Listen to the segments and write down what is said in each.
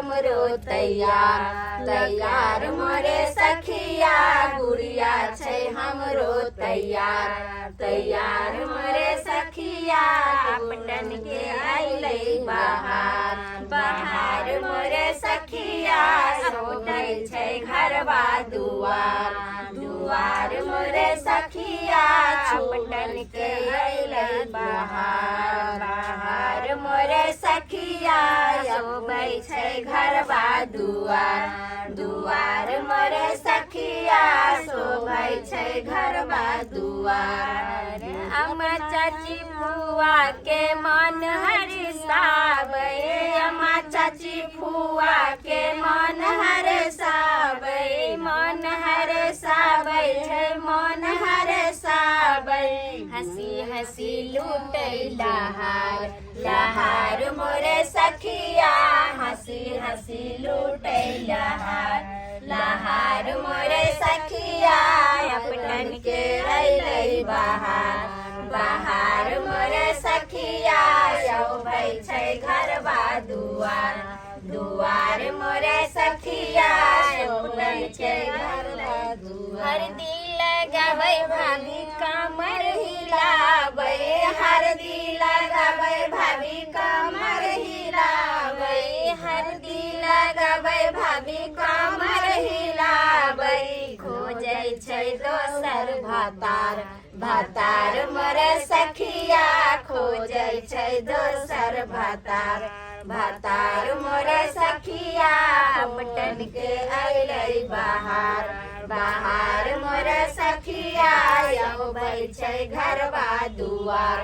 हमरो तैयार, तैयार मोरे सखिया गुड़िया छै हमरो तैयार, तैयार मोरे सखिया। अपटन के अइलै बहार, बहार मोरे सखिया शोभै छै घरवा दुआर, दुआर मोरे सखिया अपटन के अइलै बहार, बहार मोरे सखिया शोभै छै घरवा दुआर, दुआर मोरे सखिया शोभै छै घरवा दुआर। अम्मा चाची फुआ के मन हरसाबै, अम्मा चाची फुआ के मन हरसाबै, मन हरसाबै छै मन हरसाबै। हंसी हंसी लूटै लहार, लहार मोरे सखिया हंसी हंसी लूटै लहार, लहार मोरे सखिया अपनन के अइलै बहार, बहार मोरे सखिया शोभै छै घरवा दुआर, दुआर मोरे सखिया शोभै छै घरवा दुआर। हरदी लगाबै भाभी कमर हिलाबै, हरदी लगाबै भाभी कमर हिलाबै, हरदी लगाबै भाभी कमर हिलाबै। खोजै छै दोसर भतार, भतार मोरे सखिया खोजै छै दोसर भतार, भतार मोरे सखिया अपटन के अइलै बहार, बहार मोरे सखिया अबै छै घरवा दुआर,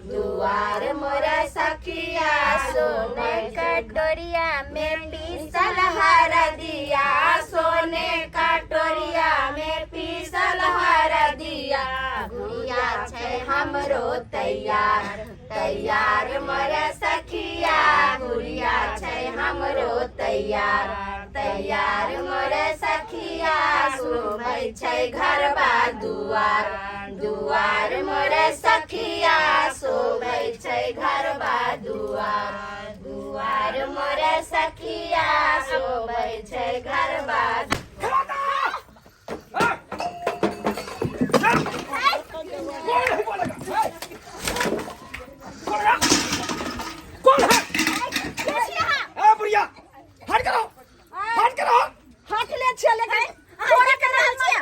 दुआर मोरे सखिया। सोने कटोरिया में पीसल हरदिया, सोने कटोरिया में पीसल हरदिया, गुड़िया छै हमरो तैयार, तैयार मोरे सखिया गुड़िया छै हमरो तैयार, तैयार मोरे सखिया शोभै छै घरवा दुआर, दुआर मोरे सखिया शोभै छै घरवा दुआर, दुआर मोरे सखिया शोभै छै घरवा। कौन है? ए बुढ़िया, हट करो, हट करो। हाथ ले छियै लेकिन तोरा के रहल छियै।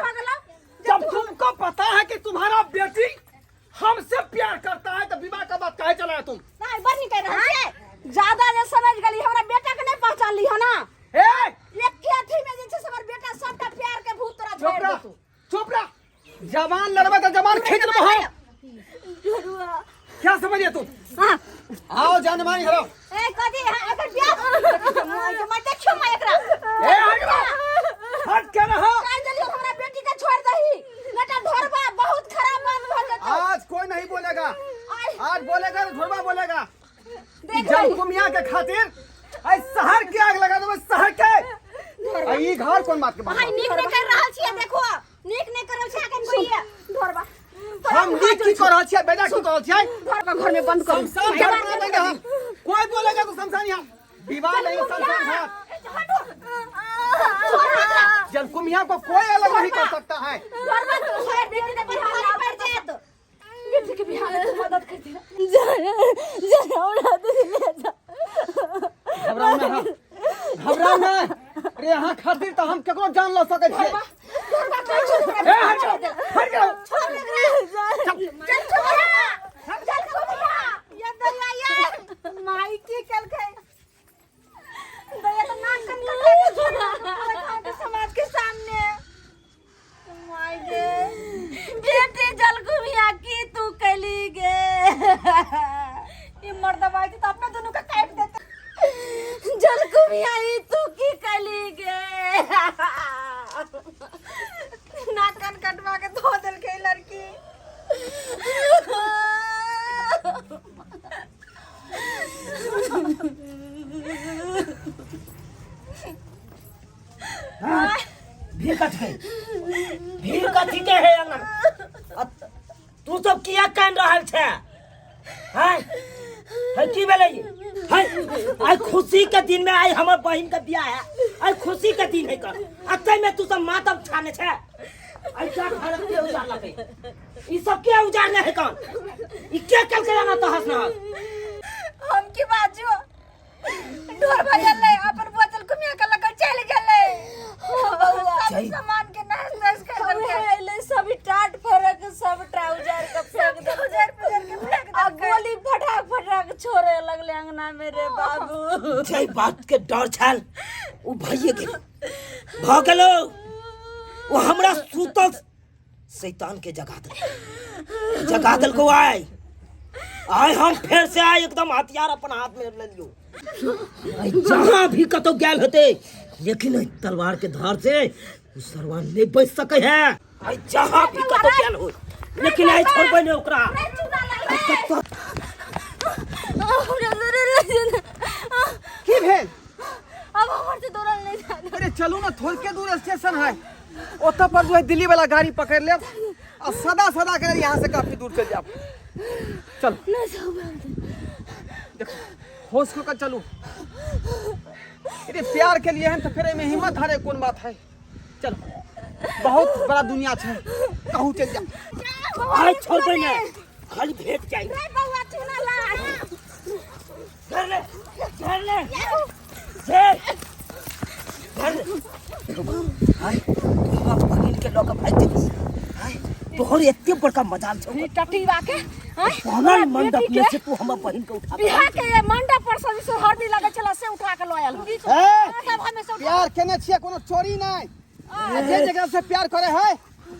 जब तुमको पता है कि तुम्हारा बेटी हमसे प्यार करता है तो विवाह का बात काहे चलाया तुम? नहीं बड़ निकल रहल छियै। ज्यादा जे समझ गेली हमरा बेटा के नहीं पहचान ली हो ना। ए एक के अथी में जे छै से हमर बेटा सबटा प्यार के भूत तोरा चुप झाड़ि रह, देतौ। चुप रह। जवान लड़बे तो जवान खींच लेबो हम। क्या समझिए तुम? हाँ। आओ जान मारी करो। ए कथी हाँ, एकर बियाह माय के माय देखियो माय एकरा। ए हट रहो, हट के रहो। काहे देलियो हमरा बेटी के छोड़ दही बेटा ढोरबा बहुत खराब बात भऽ जेतौ। आज कोई नहीं बोलेगा, आइ आज बोलेगा तो ढोरबा बोलेगा। देख जब कुमिया के खातिर आई शहर के आग लगा देबे शहर के। आ ई घर कोन बात के बात? भाई नीक नहीं कर रहल छियै देखो नीक नहीं कर रहल छियै अखन कोइए ढोरबा हम नीक की कर रहल छियै बेटा की कर रहल छियै? ढोरबा घर में बंद करू। शमशान घाट बना देंगे हम। कोई बोलेगा तो शमशान यहाँ विवाह नहीं शमशान घाट। जलकुमिया को कोई अलग नहीं कर सकता है। ढोरबा तू छोड़ बेटी के बिहार पड़ जात। बेटी के बिहार में तू मदद कर दे। घबराओ ना, हाँ। घबराओ ना। अरे यहाँ खातिर तो हम केकरो जान ल सकै छियै। ढोरबा तू छोड़ ए हट जाओ, हट जाओ। छोड़ एकरा। चल छोड़ चल कुमिया ये दया ये माई की केलकै दया तो नाक कान कटा के छोड़ देलकै पूरा समाज के सामने। माई गे बेटी जलकुमिया की तू कैली गे ई मर्दवा के तो अपने दोनों का काट देते। जलकुमिया ई तू की कैली गे नाक कान कटवा के धो देलकै लड़की। भीड़ कथी के? भीड़ कथी के है अंगन? तू सब किया कान रहल छे? हैं है की भेलै? है आइ खुशी के दिन में आइ हमर बहिन के बियाह है, आइ खुशी के दिन है कर अतै में तू सब मातम छाने छै। आइ क्या घर के उजारलकै? ई सब के उजारने है कौन? ई के कल के ना तहस नहस? हम की बाजू, ढोर भजल अपन बोतल कुमिया के लग चल गेलै। सब सामान के नहस नहस कर देलकै। अइले सब टाट फरक सब ट्राउजर के फेंक देलकै। ट्राउजर फरक के फेंक आ देलकै। गोली फटाक फटाक छोड़े लगले अंगना में रे बाबू। जे बात के डर छल उ भइए गेल, भ गेलो। वो हमरा सुतल शैतान के जगा देल, जगा देलको। आय आय हम फेर से आय एकदम हथियार अपन हाथ में ले लियो। आइ जहाँ भी कतौ गेल होते, लेकिन एहि तलवार के धार से उ सरवा नहीं बच सके है। आइ जहाँ भी कतौ गेल हो, लेकिन आइ छोड़बै नहीं ओकरा। की भेल? अब हमर से दौड़ल नहीं जात। अरे चलू ना, थोड़के दूर स्टेशन है, ओतऽ पर जो है दिल्ली वाला गाड़ी पकड़ लेब आ सदा सदा के यहाँ से काफी दूर चल जाब। चलो। नहीं जाओ। देखो, होश को कर चलू। अरे प्यार के लिए है तो फिर एमे हिम्मत हारे कौन बात है? चलो, बहुत बड़ा दुनिया है, कहूँ चल जा। आइ छोड़बै नहीं, खाली भेट जाई। बउआ चुना ला। घर ले, घर ले, घेर, घर ले। आय तू हमरा बहिन के लऽ के भागि जेबही? आय तोहर एते बड़का मजाल छौ? टटीवा के आँय? बनल मंडप में से तू हमर बहिन के उठा के बिहार के ये मंडप पर सब से हरदी लगे छला से उठा के लऽ आयल हूँ। ए, सब हमेशा उठा प्यार केने छियै, कोनो चोरी नहीं। आ जे जकरा से प्यार करे है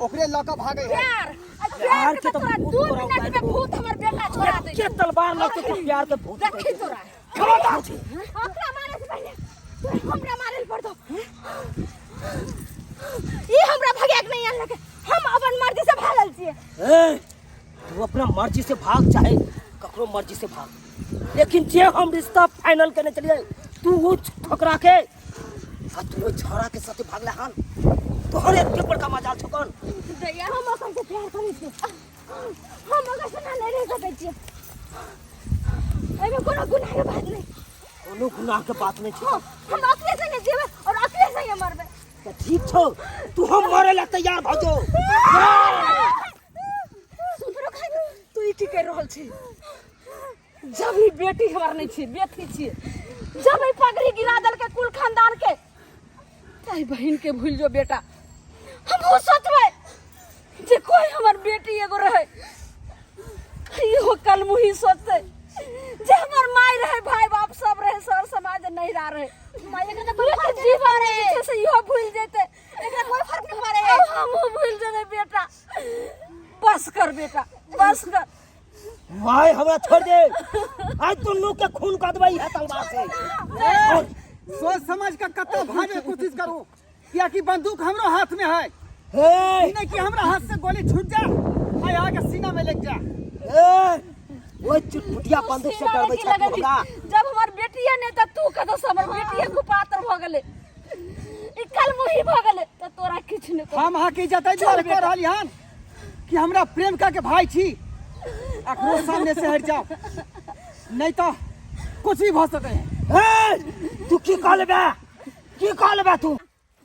ओकरे लऽ के भागे है। प्यार आ प्यार के के तो तो तोरा भूत 2 तोरा मिनट में उतारि भूत हमर बेटा छोड़ा दे। के तलवार लऽ के तू प्यार के भूत देखी तोरा। खबरदार छी। ओकरा मारे से पहिले तोरा हमरा मारे ल पड़तो। ई हमरा भगे के नहीं आनलकै, हम अपन मर्जी से भागल छियै। ए, तू अपना मर्जी से भाग चाहे ककरो मर्जी से भाग, लेकिन जे हम रिश्ता फाइनल करने चलिए तू वो ठोकरा के आ तू ओहि छौड़ा के साथे भागले हन, तोहर एते बड़का मजाल छौ कौन? दैया, हम ओकर से प्यार करै छियै, हम ओकर से ना नहीं रह सकै छियै। एहिमे कोनो गुनाह के बात नहीं। कोनो गुनाह के बात नहीं छै। हाँ, हम अकले संगे जीबै और अकले संगे मरबै। तऽ ठीक छौ, तू हम मरे ला तैयार भऽ जो। सुन रखा, तू ई की कर रहल छी? जब ही बेटी हमर नहीं छी, बेटी छी, जब ही पगड़ी गिरा देलकै कुल खानदान के, ताहि बहिन के भूल जो बेटा। हम सोचबै जे कोई हमर बेटी एगो रहे, इहो कल मुही सोचते जे हमर माय रहे, भाई बाप सब रहे, सर समाज नहीं रह रहे। माय एकरा तऽ कोई लेकिन फर्क नहीं जीवन पड़े। जे छै से इहो भूल जेते। एकरा कोई फर्क नहीं पड़े। अब हमहूँ भूल जेबै बेटा। बस कर बेटा, बस कर। माय हमरा छोड़ दे, आज दुनू के खून कऽ देबै इहे तलवार से। और सोच समझ के कतौ भागे के कोशिश करू, कियाकि बंदूक हमरो हाथ में है। हे ई नहीं कि हमरा हाथ से गोली छूट जा आ आके सीना में लग जा। ए, ओहि चुटपुटिया बंदूक से सीना में डरबै की छै तू लगल? हमरा? जब हमर बेटिए नहीं तऽ तू कतौ से हमर बेटिए कुपात्र भऽ गेलै, ई कलमुही भऽ गेलै, तऽ तोरा किछु नहि कहब। हम अहाँके इज्जत एहि दुआरे कऽ रहली हन कि हमरा प्रेमिका के भाई छी, अखनो सामने से हटि जाओ, नहीं तो कुछ भी भऽ सकै है। हे, तू की कह लेबे? की कह लेबे तू?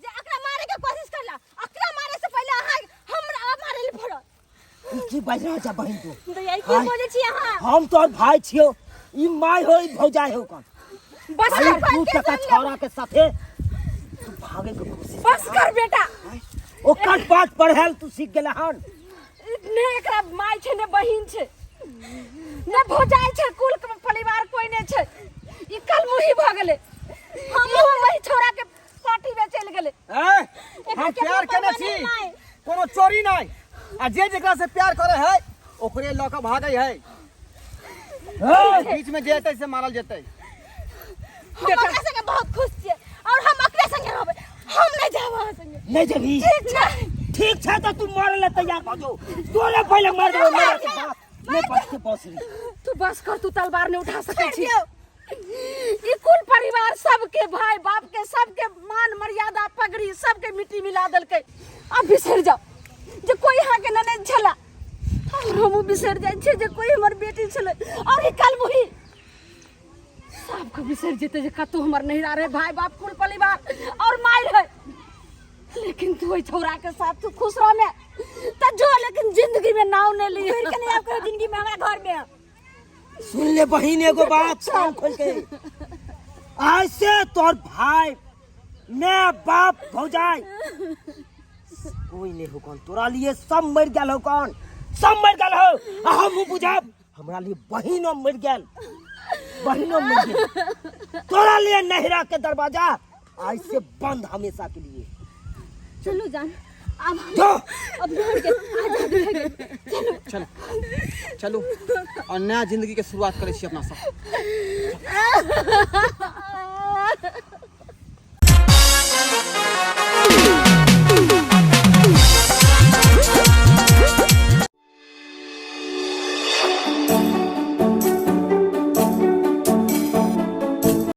जे अकरा मारे के कोशिश करला, अकरा मारे से पहिले अहाँ हमरा मारे ले पड़त। ई की बाजि रहल छै बहिन तू? दैया, ई की हाय। बोलै छी अहाँ? हम तोहर भाई छियौ, ई my हो, ई भौजाई हो कौन? बस अरे कर, दू टका छौड़ा के साथे तू भागे के कोशिश बस कर बेटा। ओकर बात पढ़ायल तू सीख गेला हन। ने एकरा माय छै, ने बहिन छै, ने भौजाई छै, कुल के परिवार कोई नहि छै। ई कलमुही भऽ गेलै, हम वही छौड़ा के पार्टी में चलि गेलै। ए, हम केकरो प्यार केने परवाह छी, नहि माय। कोनो चोरी नहीं। आ जे जेकरा से प्यार करे है ओकरे लऽ के भागे है। हे, बीच में जे एतै से मारल जेतै। हम ओकरा संगे बहुत खुश छियै और हम ओकरे संगे रहबै, हम नहीं जाब अहाँ संगे। नहीं जेबही? ठीक छै। ठीक छै तऽ तू मरे ला तैयार भऽ जो। तोरे पहिले मार देबौ, मरे के बाद नहीं बचते बसरी। तू बस कर, तू तलवार नहीं उठा सकै छी। दियौ। ई कुल परिवार सबके भाई बाप के सबके मान मर्यादा पगड़ी सबके मिट्टी मिला देलकै। अब बिसरि जाओ जे कोई यहाँ के ननद छला, और हमहूँ बिसरि जाइ छियै जे कोई हमर बेटी छलै। और ई कलमुही सबके बिसरि जेतै जे कतहु हमर नैहरा रहे, भाई बाप कुल परिवार और माय रहे। लेकिन तू ओहि छौड़ा के साथ तू खुश रह में त जो, लेकिन जिंदगी में नाव नहीं ली। फिर के नहीं आपके जिंदगी में हमारा घर में। सुन ले बहिन एगो बात कान खोल के, आज से तोर भाई मैं बाप भौजाई कोई नहीं हो कौन, तोरा लिए सब मर गेल हो कौन, सब मर गेल हो। आ हमहूँ बुझब हमरा लिए बहिनो मर गेल, बहिनो मर गेल। तोरा लिए नहरा के दरवाजा आज से बंद हमेशा के लिए। चलो जान अब जो अब घर के आजाद भए गेल। चलो चलो चलो और नया जिंदगी के शुरुआत करै छी अपना सब।